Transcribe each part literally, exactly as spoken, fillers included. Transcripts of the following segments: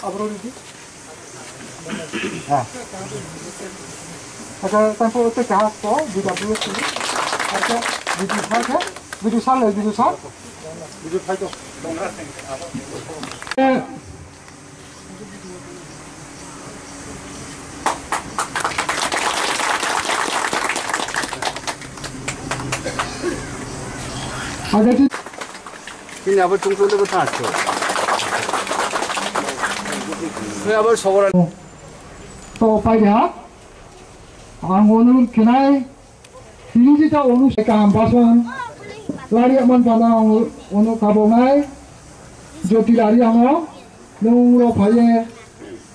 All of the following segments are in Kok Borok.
Abro ready? Ah. Acha, tampo te kaha ko, bida bida sini. Acha, bida sal ke, bida sal, bida sal. Bida sal to. Eh. Acha, Chini abo chungchung de bwtha acho. Tei abo sogora. To pai ha. Ang onurod khenai. Tini jita onu se kaham bason. Lari aman pana ang onu kabonai. Jyoti lari amo. Nung rok phaiye.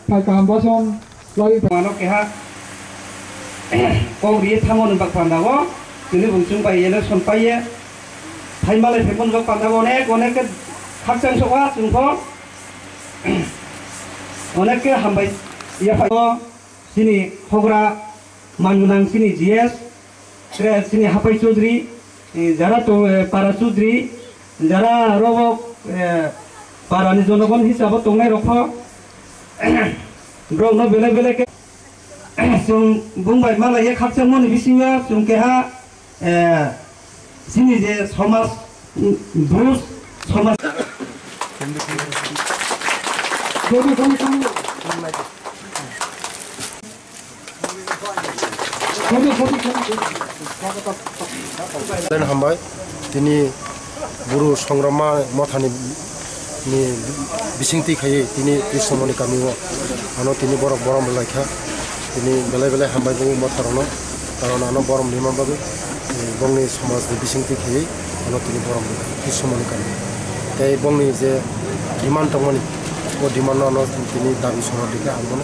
Phai kaham bason lai. Mano keha kok riye thango ni bak panda o, tini bung chung bai election paiye. Phai malai phai mun bak panda o onek onek ke khakchang sok a chung pho. Onek ke hambai ya phai o, chini hogra man gunang chini G S. Tre chini Hapai Chaudhary, eh, jara tong, eh, para Chaudhary, jara rok, eh, para ni jonogon hisabo tongnai rok pho, borok no belai belai ke, chwng bung bai malai ye khakchangma ni bisingo chwng keha, eh, chini je somaj, mm, Bru somaj. Hambai, tini Bru Songrama Mothani ni bisingtwi khaiwi tini Krishnamoni kamio ano tini borok borom rwlaikha. Tini belai belai hambai bo motharokno, karon ano borom rwma bagwi, eh, bongni somajni bisingtwi khaiwi ano tini borom rwkha Krishnamoni kamio. Tei bongni je demand tongmani, o demand no ano tini dabi songwar rikha ang bono.